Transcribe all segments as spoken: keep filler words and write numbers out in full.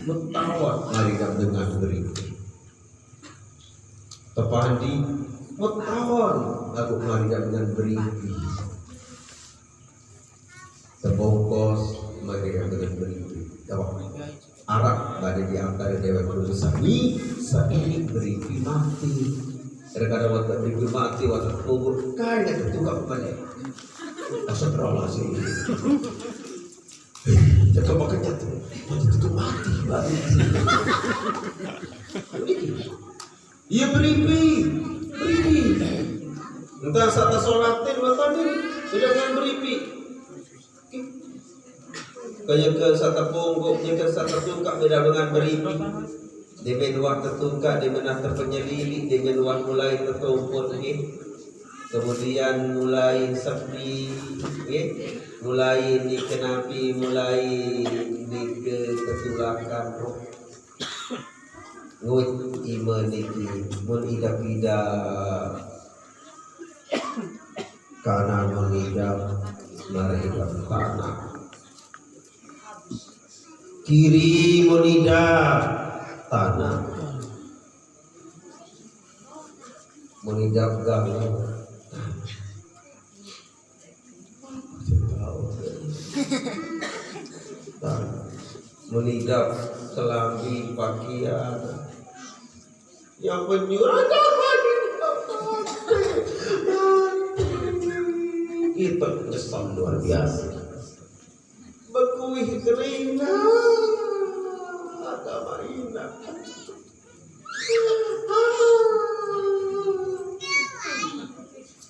Metawon maridap dengan beripi. Tepandi, metawon laguq maridap dengan beripi. Tebongkos maridap dengan beripi. Coba. Araq bade di antare dewek lulusan ni, saq iniq beripi mate. Kadang-kadang wah beripi mate, wah kubur, kan tetutup balik. Astagfirullahaladzim. Cakap pakai jatuh. Mati tutup mati, Pak. Iya, beripi. Beripi. Entah saq tesolatin, wah tadi. Sudah dengan beripi. Kaya ke saq tepungkuk, kaya ke saq tetungkaq beda dengan beripi. Demen wah tetungkaq, demen wah tepenyelilik, demen wah mulai tetumput, nggih. Kemudian mulai sepi, nggih. Mulai nike napi, mulai nike ketulakan roh. Ngut ime niki, mun idap-idap, kanan mun idap, mare idap tanaq. Kiri mun idap, tanaq. Mun idap gang, tanaq. Mun idap kelambi, pakaian, yang penyuruh, itu nyesal luar biasa. Bekuih keringat, agama indah.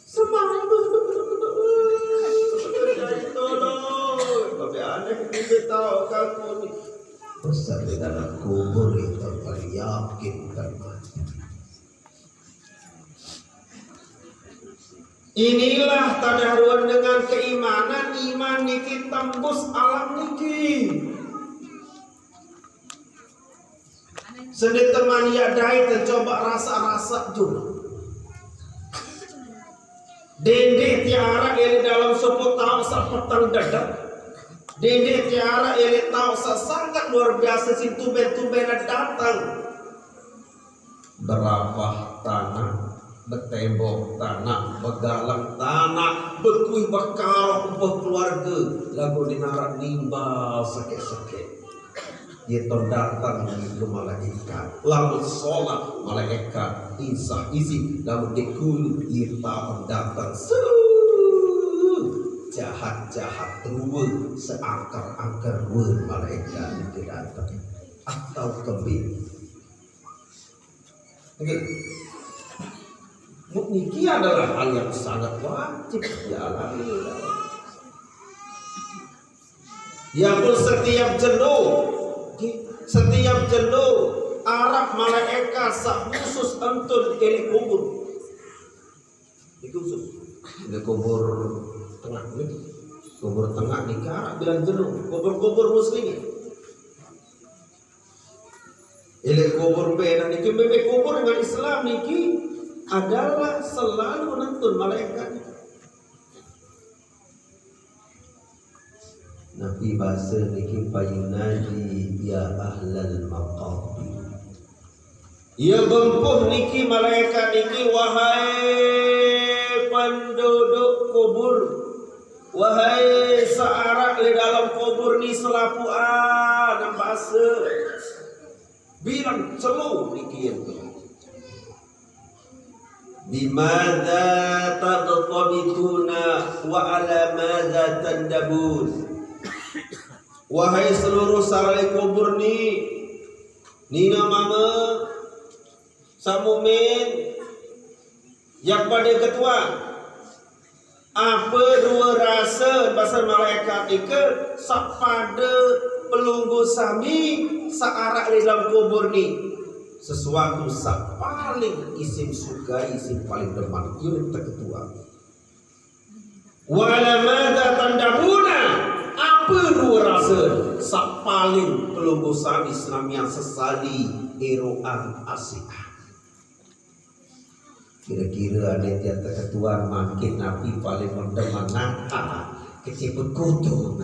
Semangat. Jadi tolong, tapi aneh, dia tahu kamu ni. Besar di dalam kubur itu paling yakin kan mati. Inilah tadaruan dengan keimanan, iman niki tembus alam niki. Sendiri teman ya dait, coba rasa-rasa jur. Dendeq tiara ele dalem sopoq taoq saq peteng dedek. Dendeq tiara ele taoq saq sangat luar biase siq tumben-tumbenan dateng. Berapah tanaq, betembok tanaq, begaleng tanaq, bekuih bekaroq umpeh keluarge, laguq ndeq naraq nimbal sekeq-sekeq. Ye ton dateng nike malaekat, lamun solah malaekat, insah isi, lamun ndeq kulu ye taon dateng, seuh, jahat-jahat rue, seangker-angker rue malaekat nike dateng. Atau kembe. Oke. Niki adalah hal yang sangat wajib dialami. Ya pun setiap jelo, setiap jelo araq malaekat saq khusus entu leq kubur. Niki khusus. Leq kubur tengaq niki. Kubur tengaq niki araq bilang jelo. Kubur-kubur muslimin. Leq kubur penoq niki, mbe kubur dengan Islam niki adalah selalu nentun malaekat. Napi base niki, "Fayunadi ya ahlal maqabir." Ye bempuh niki malaekat niki, "Wahai penduduk kubur, wahai saq araq leq dalem kubur ni selapuqan," base. Bilang celo niki ento. "Bimadza tartabituna wa ala madza tandabun?" Wahai seluruh saq araq leq kubur ni, nine mame saq mukmin, yaq pade ketuan. Ape rue rase, base malaekat nike, saq pade pelungguh sami saq araq leq dalem kubur ni? Sesuatu saq paling isim sukai, isim paling demen, ie teketuan. "Wa ala madza tandabuna?" Ape rue rase saq paling pelungguh sami senamian sesali, eroqan, aseqan? Kire-kire adeq tiang teketuan mangkin napi paling mendem menang? Ah, keciput kutu.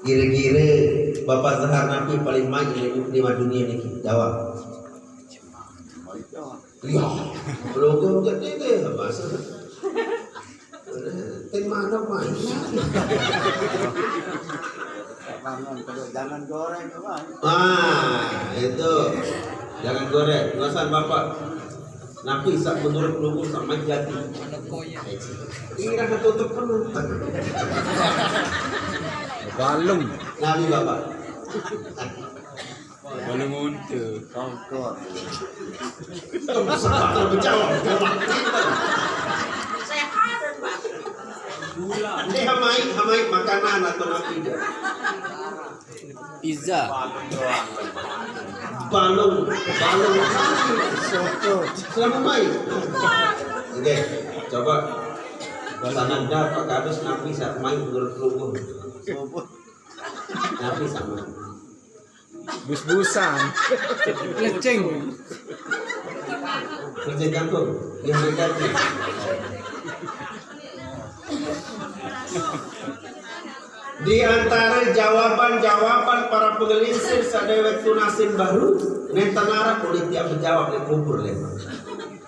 Kira-kira Bapak Zahar napi paling maik di, di dunia niki? Jawab. Iya, pelungguh jadi deh, masa. Tim mana main? Jangan goreng, Bang. Ah, itu. Jangan goreng. Pesan Bapak. Napi sak menurut pelungguh sak maik jati. Ini kan tutup penonton. Balung. Napi Bapak. Balung unta. Kongkor. Sempat terpecah. Ini hamaik, hamaik makanan atau napi dia? Pizza. Balung, balung. Soto. Selama main. Oke, coba. Sananda Pak Kadus napi sak maik menurut pelungguh. Napi sak maik. Bus-busan. Leceng. Leceng kangkung. Yang negatif. Di antara jawaban-jawaban para pengelinsir sadewek tunasin baru, nenten arap ulih tiap menjawab di kubur lemak.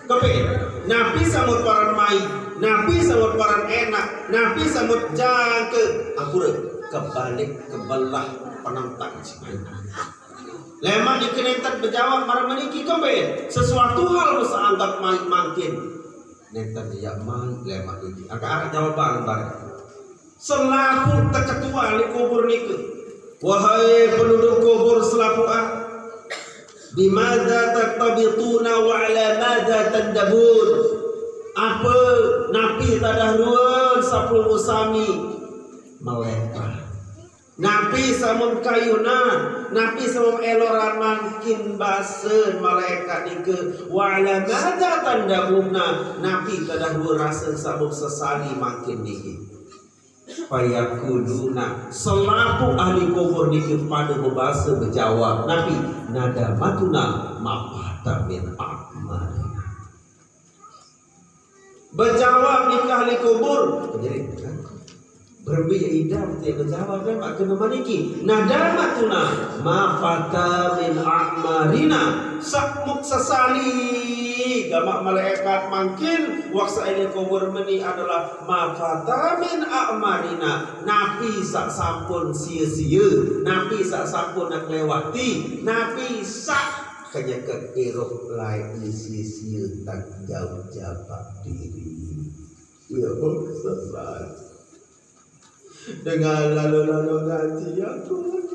Kepin, napi samut paran maik, napi samut paran enak, napi samut jangka, ampura, kebalik kebelah penentang si maik. Leman niki nenten bejawab marang meniki kepin, sesuatu hal masa anggap maik mangkin. Nenten ia maik leman niki. Angka arah jawaban barang. Selapuq teketuan leq kubur nike. Wahai penduduk kubur selapuqan, bimadza tartabituna wa ala madza tandabun? Ape, napi tadah ruen saq pelungguh sami melekat? Napi saq mun kayunan, napi saq mun eloran mangkin basen malaekat nike, wa ala madza tandabuna, napi tadah ruen rasen saq mun sesali mangkin niki? Fayaquluna, selapuq ahli kubur niki pade bebase bejawab, napi? Nadamatuna ma fata min a'malina. Bejawab nike ahli kubur. Jadi, berembe idam tie bejawab, kan? Mak kene maniki. Nadamatuna ma fata min a'malina. Saq muk sesali gamaq malaekat mangkin, wah saq ahli kubur meni adalah ma fata min a'malina, napi saq sampun sie-sie, napi saq sampun kelewati, napi saq kenyeke irup laeq sie-sie tanggung jawab diri. Ie muk sesali. Dengan lalo-lalo ngaji aku ndeq.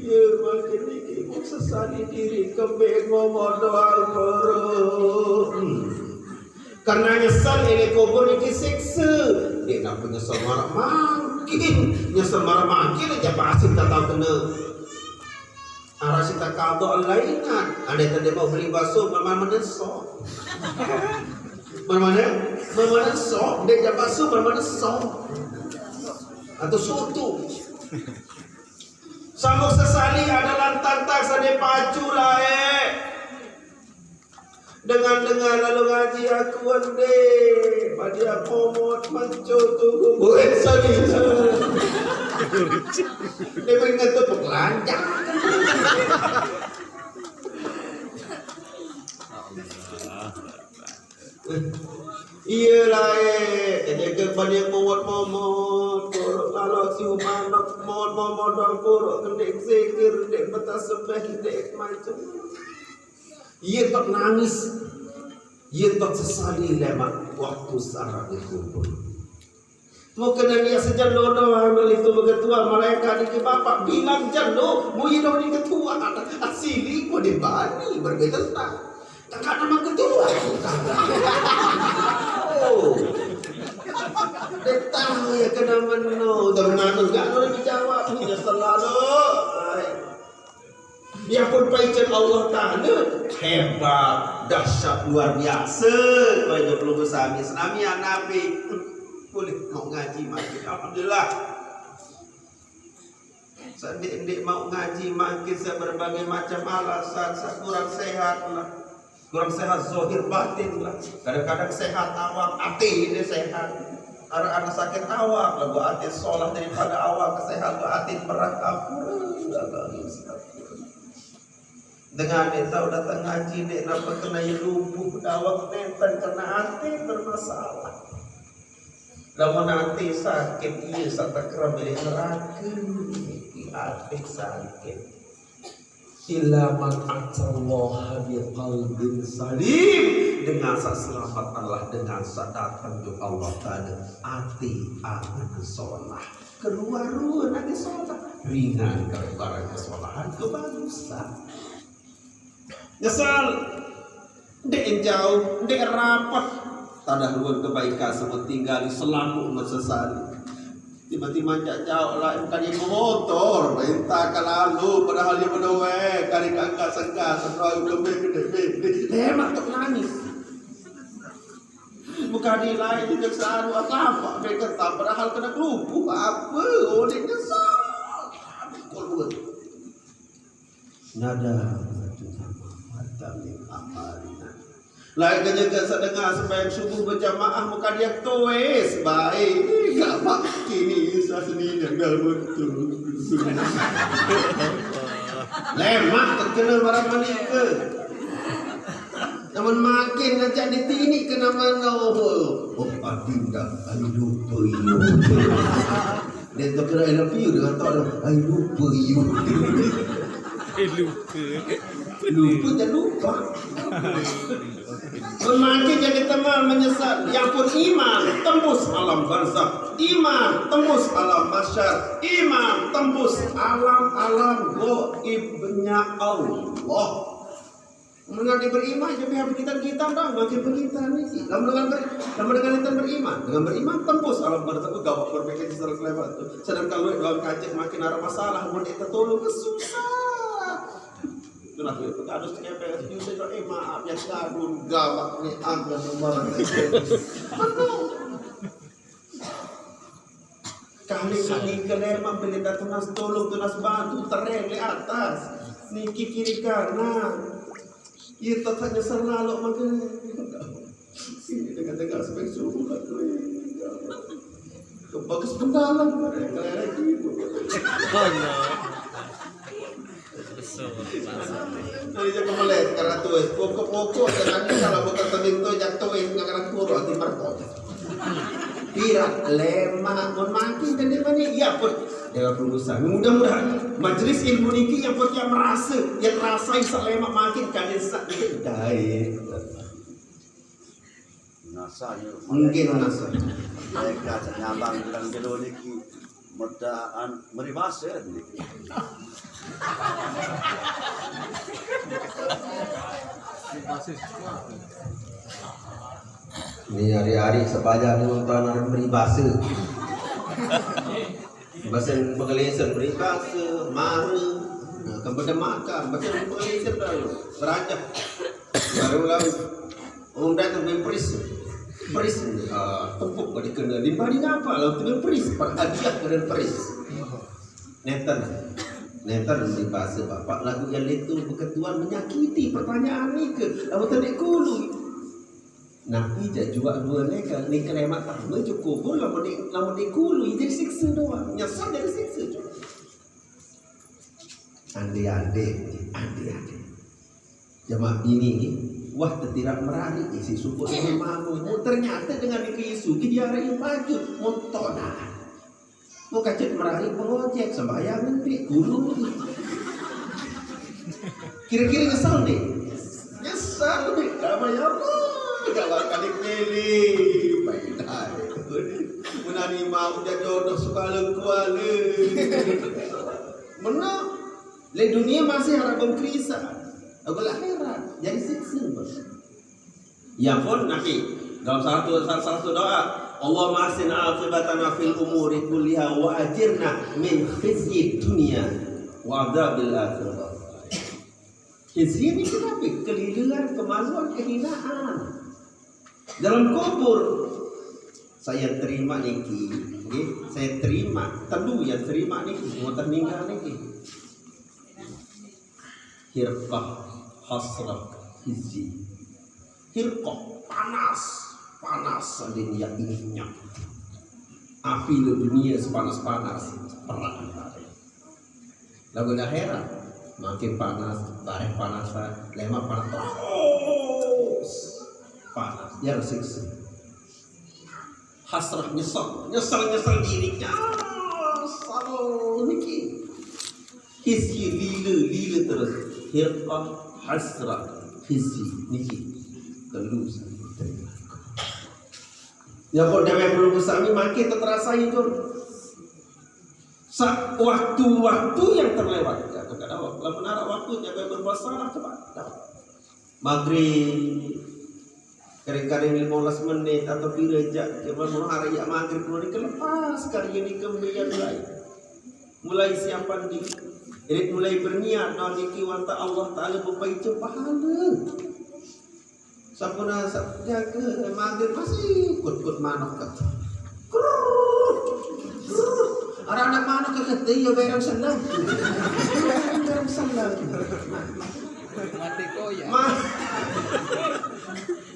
Ie mangkin niki muk sesali diriq kembeq ngomong doang buruk. Hmm. Karena nyesel leq kubur niki sikse. Ndeq napi nyesel maraq mangkin. Nyesel maraq mangkin aja pasti tak tahu kena. Araq side kadu laingan. Andai tadi mau beli bakso, mana-mana sok. Mana-mana? Mana-mana sok. Ndeq jaq bakso, mana-mana sok. Atau soto. Saq muk sesali adalah tantang sane pacu laeq. Dengan-dengan lalo ngaji aku ndeq, pada pomot menco tu. Bukan sani. Dia pengen ngetuk pekelanjang. Iye laeq, kenyeke pade momot-momot, poroq laloq siuman, momot-momot doang, poroq ndeq zikir, ndeq betasbih, ndeq macem. Ie toq nangis, ie toq sesali lemaq waktu saq araq leq kubur. Mungkin ie sejelo doang, lalu itu beketuan, malaekat niki, "Bapak bilang jelo, mun ie doang niki ketuan, asili pun dia bani, berbeda tak. Kakak nama ketuan." Oh. Dia tahu ya kena meno, udah menantu enggak boleh dijawab, dia selalu. Baik. Ie pun paicen Allah Taala hebat, dahsyat, luar biasa. Baik, dua puluh sami, senamian napi. Boleh mau ngaji makin. Alhamdulillah. Saq ndeq-ndeq mau ngaji makin, saq berbagai macam alasan, saq kurang sehat lah. Kurang sehat zahir batin lah. Kadang-kadang sehat awak, ati ini sehat. Araq anak sakit awak, laguq atin solah daripada awak sehat, laguq atin meraq, ampure, Allah, ampure. Dengan ndeq tao dateng ngaji, ndeq nape kene ie lumpuh, dawek nenten kene ate bermasalah. Lamun ate sakit, ie saq tekerem leq nerake, ate sakit. Illa man atallaha biqalbin salim. Dengan saq selamet adalah dengan saq dateng jok Allah Taala ate angen solah. Keluar ruen ate solah, ringan kelebaran kesolahan kebagusan. Nyesal. Ndeq jauh, ndeq rapet. Tadah ruen kebaikan semut tinggal selapuq mesesali. Tiba-tiba jaq jauq lah, engkah ie motor, perintah ke lalu, padahal ie bedoe, kari kagak sengkah, sedoe kembe gede-gede. Lemaq tok nangis. Bukan ie lain juga selalu apa-apa, mereka tak padahal kena kelumpuh, apa, oleh nyesal. Kol buat. Nada satu sama mata min amalina. Lain kenyeke sedengah sembahyang subuh berjamaah muka dia tuis baik. Enggak, Pak. Kini Isa Senin yang dah betul. Lemaq terkena barang manik ke. Namun makin ngajak ditinik kena mana. Oh, oh, adinda, ayo lupa, iyo. Dia tak kira I love you dengan tak ada. Ayo lupa, iyo. Eh, lupa. Lupa tak lupa. Pun makin jadi teman menyesal. Yang pun iman tembus alam barzakh. Iman tembus alam mahsyar. Iman tembus alam-alam goibnya Allah. Mendengar dia beriman, dia pihak kita, kita dah makin kita ni sih. Lamun dengan ber-, lamun dengan intan beriman, dengan beriman tembus alam barzakh, gawak berpikir secara kelewat tu. Sedangkan lu doang kacek makin ada masalah, mun kita tolong ke susah. Itulah dia, harus cekepek, "Eh, maaf ya, sadun, gawak ni, angkat nomor." Kali niki lemaq pilih tunas tolong, tunas bantu, tereng leq atas. Niki kiri kanan. Ie tetep nyesel laloq mangkin. Ini dengan tegas baik suruh kat gue. Bagus pendalam, kelereng ibu. Allah. Betul. Dari jago melek, sekarang tuh, pokok-pokok, dengan kalau bukan telinto, jatuh, yang sekarang kurus, di merpot. Pirak, lemaq, mun mangkin kan dia mani, iya pun. Dewan Pengurusan. Mudah-mudahan majelis ilmu niki yang pun yang merasa, yang terasa, insya Allah, lemaq makin kalian sak dikit. Dae. Nasane mungkin nasa. Mereka nyambang bilang jero niki. Medaan meribase niki. Ini hari-hari sepanjang nonton meribase. Bahasa Bangladesh meribase, mara. Nah, kepada makan, bahasa Bangladesh baru. Berajah. Baru lalu. Unda tu main pris. Pris, ah, tempuk pada kena. Di mana apa? Lalu tu main pris. Pada hadiah pada pris. Neten. Neten di bahasa bapak lagu yang itu beketuan menyakiti pertanyaan ni ke. Lalu tadi kulu. Napi jaq juaq due leq, leq kelemaq tame jok kubur, lamun ndeq, lamun ndeq kulu, ie jari sikse doang. Nyesel jari sikse jok. Ande-ande, ande-ande. Jemaah bini ni, wah, tetiraq merariq isiq sukut dengan mame. Mun ternyate dengan nike ie sugih, ie araq ie pajut. Mun tonaan. Mau kacet merariq pengojek, sembahyang ndeq, guru ndeq. Kira-kira nyesel ndeq? Nyesel ndeq? Damai ya Allah, gak bakal dipilih. Baik dah. Menani mau udah jodoh sebala kuala. Menang. Leq dunie masih araq bengkerisan. Laguq leq akhirat jari sikse, Bos. Ya pun, Nabi, dalam satu, salah satu doa, "Allahumma ahsin aqibatana fil umuri kulliha wa ajirna min khizyid dunya wa adzabil akhirah." Khizyi ni kenapa? Kelilean, kemaluan, kehinaan. Dalam kubur, saya terima niki, nggih, saya terima, telu yang terima niki, semua tertinggal niki. Hirqah, hasrah, khizyi. Hirqah, panas, panas, ada yang inginnya. Api lo dunia sepanas-panas, perang bareh. Lagu dah heran, makin panas, bareh panas, lemak panas terus. Panas, ya siksa. Hasrah, nyesal, nyesal, nyesal diri. Nyesal niki. Hisyi lila, lila terus. Hiqah, hasrah, hisyi niki. Telu. Ya, kok dewek belum sami makin terasa itu. Sa waktu-waktu yang terlewatkan. Kadang-kadang lamun ada waktu jaga berpuasa lah, coba. Maghrib, kadang-kadang lima belas menit atau pira jak, cuma mun hari ya maghrib, mun kelepas kali ini kembian lain. Mulai siapan di, ini mulai berniat, nah, niki wanta Allah Ta'ala bepaicu pahala. Sampun sa-, jaga maghrib masih kut-kut manuk ke. Krrrr, krrrr. Arah anak manuk ke kete, ya, berang senang. Berang senang. Mati koyak.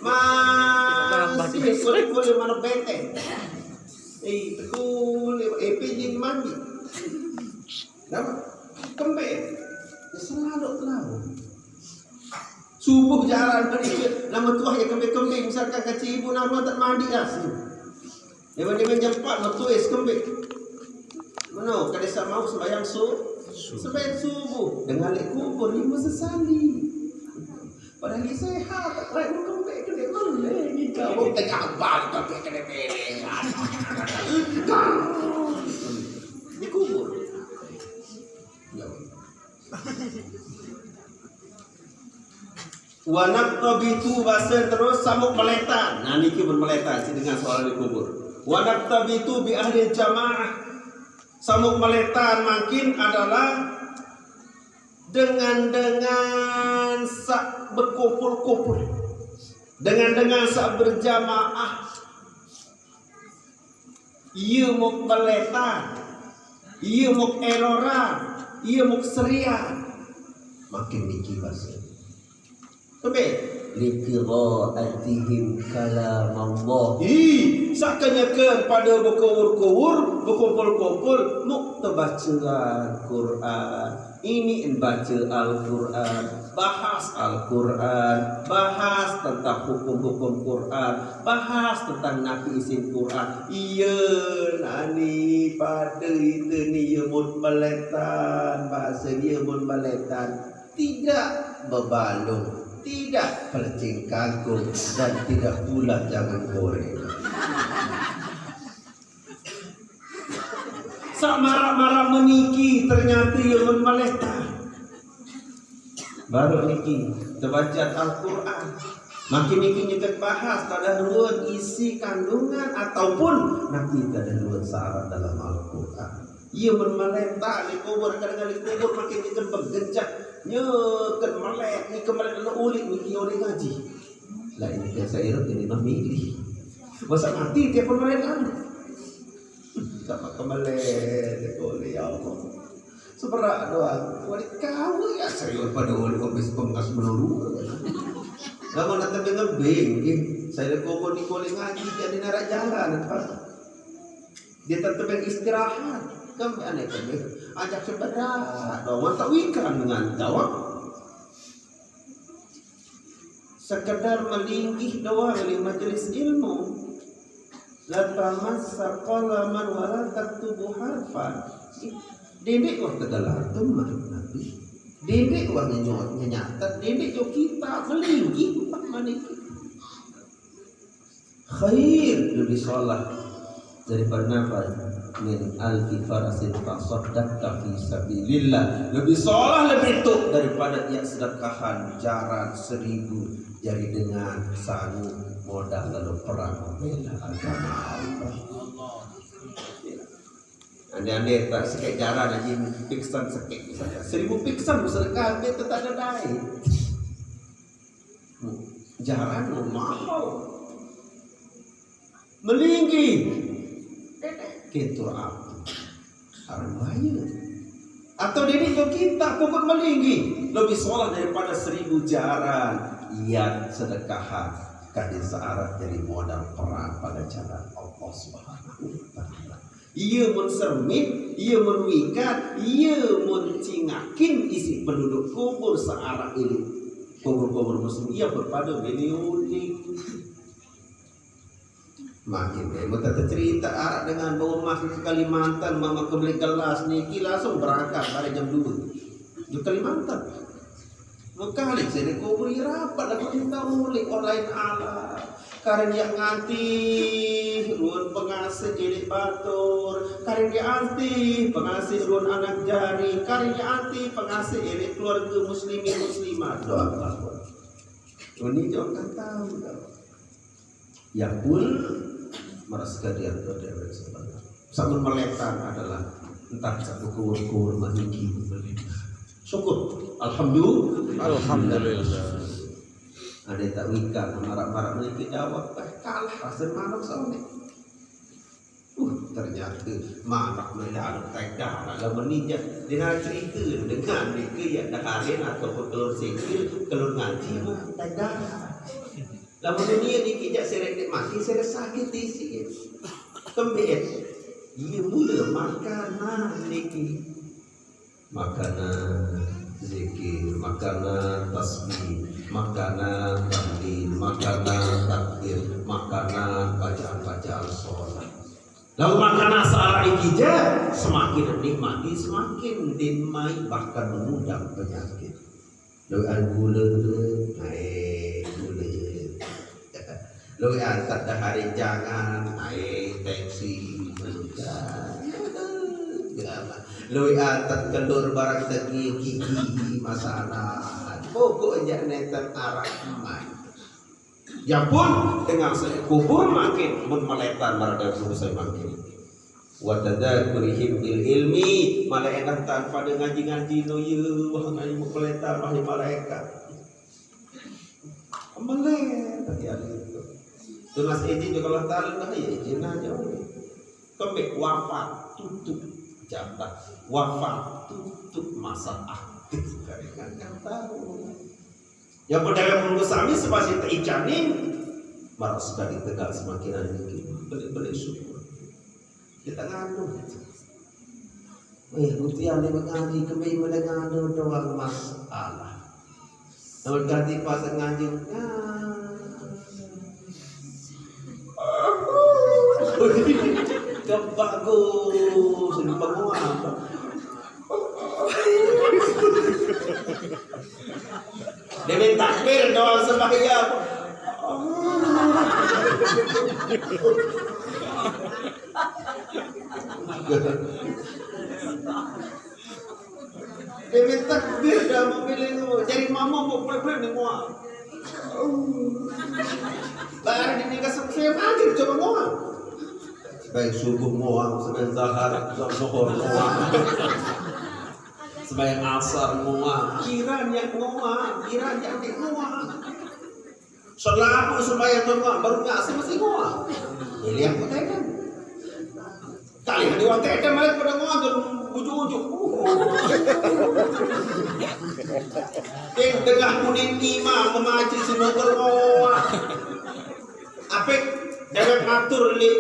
Ma-, masih kulit-kulit manuk bete. Eh, kulit, eh, pijit mandi. Kenapa? Kembe. Ya, selalu tahu. Subuh jalan pergi, nama tuah ya kembe-kembe, misalkan kaci ibu nang ruan tak mandi lah. Dewan-dewan jam empat, metu es kembe. Mano, kada sa mau sembahyang su-, sembahyang subuh. Dengan lek kubur, lima sesali. Padahal dia sehat, lek mau kembe, kena boleh. Kita, oh, tegak abang, kembe, kena boleh. Di kubur. Ya. Wa naqtabitu, basa terus, samuk meletan. Nah, niki mun meletan, si dengan suara di kubur. Wa naqtabitu bi ahli jamaah. Samuk meletan mangkin adalah dengan-dengan sa bekumpul-kumpul. Dengan-dengan sa berjamaah. Iya muk meletan, iya muk eroran, iya muk serian. Makin niki basa. Kembe, liqira'atihim kalam Allah. Ih, sakanyakan pada bekubur-kubur, bekumpul-kumpul, muk tebacaan Quran. Ini en baca Al-Quran, bahas Al-Quran, bahas tentang hukum-hukum Quran, bahas tentang nabi isin Quran. Iya, nani pada itu ni, iya mun meletan, bahasa dia mun meletan. Tidak bebalung, tidak pelecing kangkung, dan tidak pula jangan goreng. Sa marah-marah meniki ternyata ia mun malaikat. Baru niki terbaca Al-Quran. Makin niki nyekat bahas pada ruang isi kandungan ataupun nanti pada ruang syarat dalam Al-Quran. Ia mun malaikat di kubur, kadang-kadang di kubur makin nyekat bergejak. Nyekat malaikat, nyekat malaikat ulik niki oleh ngaji. Lah ini biasa irut ini mah milih. Masa mati tiap pun malaikat. Sama kembali, tekoli, ya Allah. Seberak doang. Wali kau ya, saya pada wali habis pengas menurun. Kamu nanti dengan bengke. Saya kau ni boleh ngaji, jadi narak jalan apa? Dia tetap istirahat. Kamu aneh kamu. Ajak seberak doang, tak wikan dengan jawab. Sekedar melinggih doang di majelis ilmu. La tamassa qalaman wa la taktubu harfan. Dendik wah tegalar teman Nabi. Dendik wah nyenyot, nyenyatet, dendik jo kita melinggih umpama niki. Khair, lebih salah daripada napa? Min alfi farasin tasaddaqta fi sabilillah. Lebih salah, lebih tuk daripada ia sedekahan jaran seribu jari dengan sangu modal lalu perang membela agama Allah. Andai-andai tak sikit jaran aja, pingsan sikit misalnya. Seribu pingsan sedekah, dia tetap ada dai. Jaran mahal. Melinggi. Ketur api. Arang bahaya. Atau dini tu kita pokok melinggi. Lebih salah daripada seribu jaran ia sedekahan. Kadin syarat jadi modal perang pada jalan Allah Subhanahu wa Ta'ala. Iya mun sermin, iya mun wikan, iya mun cingakin isi penduduk kubur searah ini. Kubur-kubur muslim iya berpada miliuning. Makin deh, mau tata cerita arak dengan bawa emas ke Kalimantan, mama kembali gelas niki langsung berangkat pada jam dua. Di Kalimantan. Mekalik sini kubur iya rapat lah kita ulik orang lain Allah. Karen yang nganti ruan pengasih ilik batur, karen yang anti pengasih ruan anak jari, karen yang anti pengasih ilik keluarga muslimin muslimat. Doa Allah. Ini jauh kan tahu dah. Ya pun merasa dia tu dia sebenarnya. Sama meletan adalah entah satu kur-kur maniki. Syukur. Alhamdulillah. Alhamdulillah. Ada tak wikan marak-marak maniki jawab, eh, kalah rasa manuk sama ni. Uh, ternyata marak meledak tak dah lalu menijak. Dia nak cerita dengan mereka yang dah karin atau keluar sikil, keluar ngaji, tak dah. Lamun dunia ni kijak seret dek mati, seret sakit isi. Kembali. Ia mula makanan niki. Makanan zikir, makanan tasbih, makanan tahlil, makanan takbir, makanan bacaan-bacaan sholat. Lalu makanan saat ikija semakin nikmati, semakin din mai, bahkan mengundang penyakit. Lalu gula, naik gula. Lalu antat dah hari jangan, naik tensi meningkat. Lalu antat kelur barang tegi gigi masalah. Pokok aja neten arah emas. Ya pun dengan saya kubur makin mun meletan marada guru saya makin. Wa tadzakurihim bil ilmi, malaikat tanpa ada ngaji-ngaji no ye, wah ngaji meletan wah malaikat. Meletan ya itu. Tunas izin juga Allah Ta'ala dah ya izin aja. Kembali wafat tutup jatah, wafat tutup masa aktif dari kan tahu. Yang berdagang menunggu sami semasi teicanin, marah sekali tegal semakin hari ini. Balik-balik syukur. Kita ngandung. Eh, bukti yang mengaji kembali mendengar doang masalah. Namun ganti pas nganjung. Kebagus, lupa gua apa? Dia minta takbir doang sembahyang. Dia minta takbir dah memilih tu. Jadi mama mau boleh-boleh ni muak. Baru dia tinggal sempit aja coba muak. Sebaik subuh muak, sebaik zahar, zuhur muak. Sembahyang asar ngoa, kiran yang ngoa, kiran yang di ngoa. Selaku sembahyang ngoa, baru ngasih mesti ngoa. Ini yang penting kan. Kali yang diwakilkan malah pada ngoa tu bujuk-bujuk. Yang tengah kuning imam memaci semua ngoa. Apik dewek ngatur li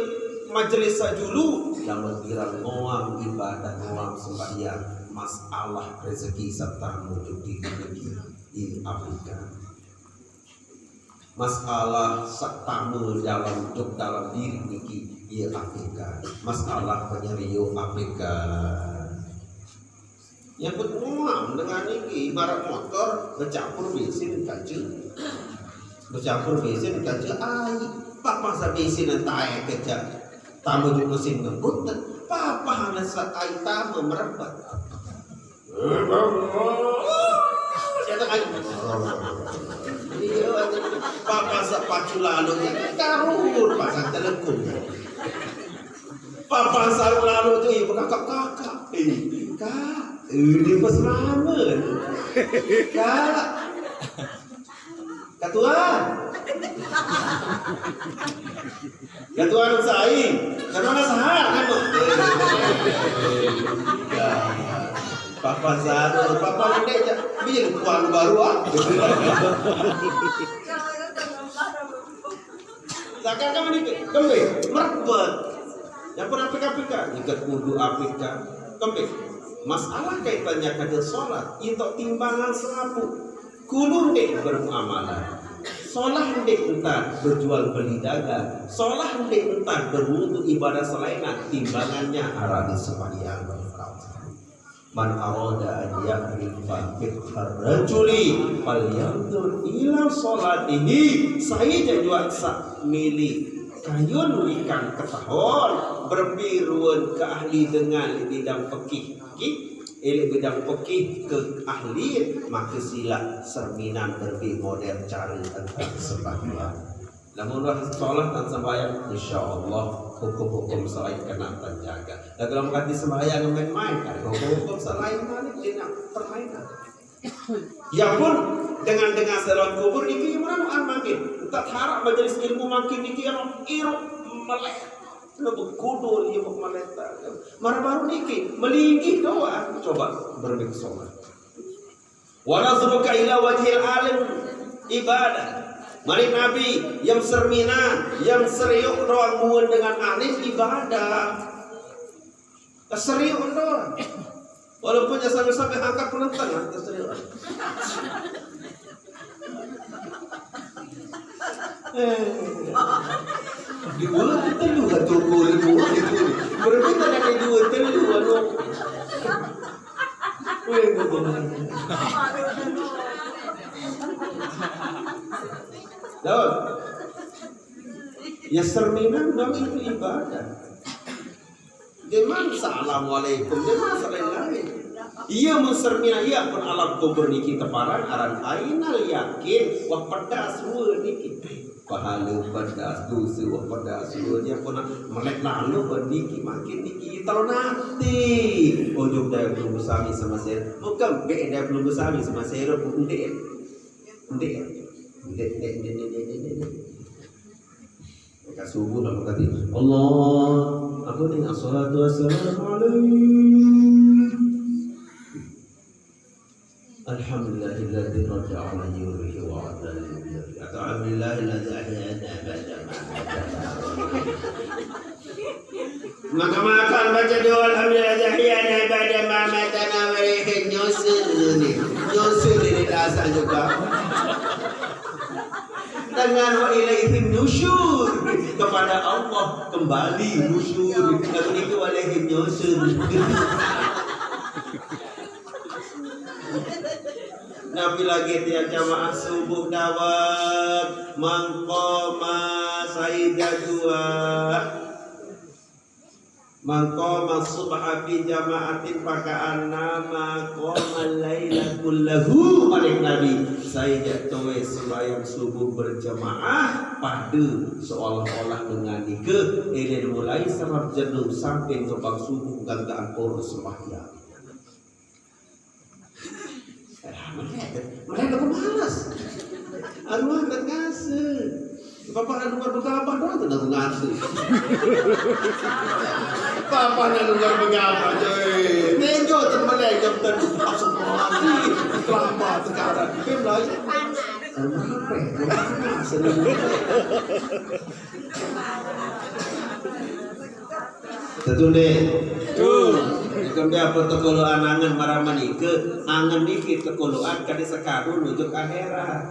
majelis sajulu, lamun kirang ngoam ibadah, ngoam sembahyang, masalah rezeki serta mujud di rezeki diabaikan. Masalah serta dalam hidup dalam diri niki diabaikan. Masalah penyerio abaikan. Nyebut nguam dengan niki ibarat motor bercampur bensin kaca. Bercampur bensin kaca ai. Papa sa bensin tae kaca. Tamu ju mesin ngebut. Papa hana sa ai tamu merebet. Kata ai. Iya, papa sa pacu lalu ni karun pasang telekung. Papan sarung lalu tu, eh, berkakak-kakak. Eh, kak, eh, dia pas lama. Kak, ketua. Ketua Nusai, karena sahat kan tu. Ya. Papan sarung, papan pendek je. Bila tuan baru ah. Takkan kamu ni kembali merebut. Nyampun A P K A P K, ngiket wudu A P K A P K. Kembe. Masalah kaitannya kade solat, itu timbangan selapuq. Kulu ndeq bermuamalah. Solah ndeq entan berjual beli dagang. Solah ndeq entan berwudu ibadah selainan, timbangannya araq di sembahyang. Man arada an ya'rifa fiqhar rajuli falyanzur ila salatihi. Sai jaq juaq saq mele kayun wikan ketaoq berembe ruen keahli dengan leq bidang fikih. Ki, eh, leq bidang fikih keahlian, make silaq serminan berembe model care entan sembahyang. Lamun uah solat tan sembahyang, insyaallah hukum-hukum selain kena tan jaga. Laguq lamun gati sembahyang main-main, araq hukum-hukum selain malik dina permainan. Ya pun, dengan-dengan selon kubur niki menanuan mangkin. Entat harap majelis ilmu mangkin niki yang irup meleh. Kena bekudul irup meleh. Maraq baruq niki, melinggih doang. Coba berembe solat. Wa nazruka ila wajhil alim ibadah. Manik Nabi, yang serminan, yang seriuk doang muen dengan alim ibadah. Seriuk doang. Walaupun ya sampai-sampai angkat penentang, ya, seriuk. Eh. Dua ke telu, kan, toko dua itu. Berarti tak ada dua telu, anu. Weh, betul. Daud. Ya, serminan dong itu ibadah. Deman assalamualaikum, deman selain-lain. Iya, mun serminan, iya, pun alam kubur niki teparan aran ainal yakin, wah, pedas rue niki. Pahale pedas, dose wah pedas rue, dia pun melek lalu niki makin niki. Talo nanti ujung daya belum sami semesir, bukan be daya belum sami semesir, ndeq, ndeq, ndeq, ndeq, ndeq, ndeq, ndeq, ndeq. Ka subuh lah berkati, Allah, aku ni assalatu wassalamu alaihi. Alhamdulillahilladzi radda ala yurihi wa adalli. Atau alhamdulillahilladzi ahyana ba'da ma amatana. Maka makan baca doa alhamdulillahilladzi ahyana ba'da ma amatana wa ilaihin nusyur ni. Nusyur ini rasa juga. Dengan wa ilaihin nusyur, kepada Allah kembali nusyur. Lagu niki wa ilaihin nusyur. Napi lagi tiang jamaah subuh dawet mangkoma sai jaq juaq. Man qama subha fi jama'atin faka'annama qama laila kullahu, manik Nabi, sai jaq toe sembahyang subuh berjemaah, pade seolah-olah dengan nike, elen mulai serep jelo sampe ngebang subuh ganggaan poro sembahyang. Mereka, mereka pemalas. Anu amat ngase. Bapak anu luar begabah doang tuh anu ngase. Bapak anu luar begabah, coy. Nejo temen jam tadi. Astagfirullahaladzim. Terlambat sekarang. Dia belajar. Anu apa ya? Seneng. Tetu, Dek. Betul. Kembe apa tekoloan angen maraq nike, angen niki tekoloan kade sekadu nuju akhirat.